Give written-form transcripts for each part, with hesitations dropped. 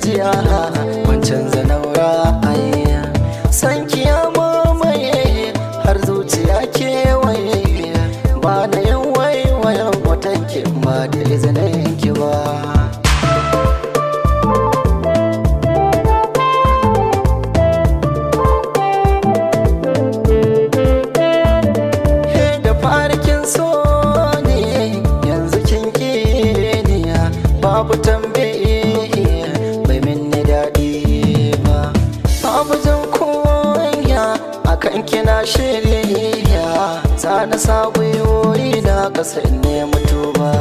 jiya, ban canza naura ai. San ki ya mamaye har zuciya kewaye, ba na yin waiwayen watanki ba da izinin ki ba. Da farkin so ne yanzu kin ni, babu tambaye bai minni daɗi ba. Babu jin kunya akan kina shirya, zana sa gwiwoyi na ƙasa in nemi tuba.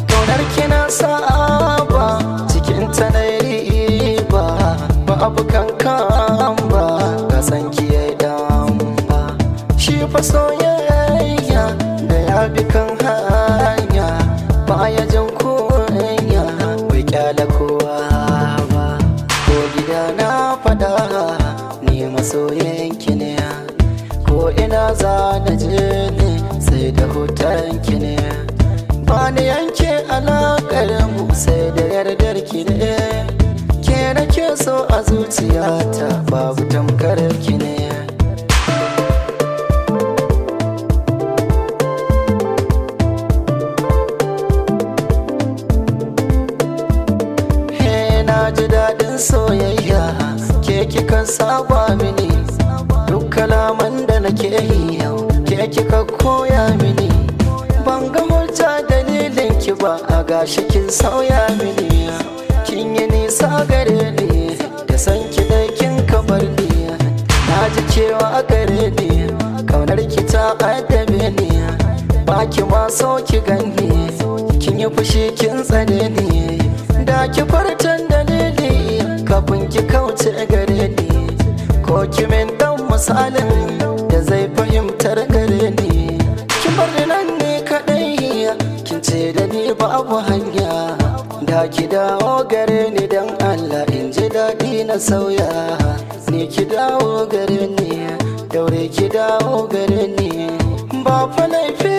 Kaunar kina saba cikin ta na riba, babu kankan ba ga san ki yayi dan ba. Shi fa soyayya da ya bi kan hanya, baya jin kunya bai kyale kowa ba. Ko gida na fada ni masoyin ki ne, ko ina za na je ne sai da hoton ki ne. Ba ni yanke alaƙar mu sai da yardar ki ne, ke nake so a zuciyata babu tamkar ki ne. Na ji daɗin soyayya, ke kika saba mini, duk kalaman da nake yi yau ke kika koya mini. Ban ga hujja dalilin ki ba a gashi kin sauya mini, kin yi nisa gare ni da san ki dai kin kamar ni. Na ji cewa gare ni kaunar ki ta addabe ni, ba ki ma so ki gani, kin yi fushi kin tsane ni. Da ki fartan dalili kafin ki kauce gare ni, ko ki min dan misalin da zai fahimtar gare ni. Kin bar ni nan ne kadai, kin ce da ni babu hanya, da ki dawo gare ni dan Allah in ji daɗi na sauya. Ni ki dawo gare ni, daure ki dawo gare ni, ba fa laifi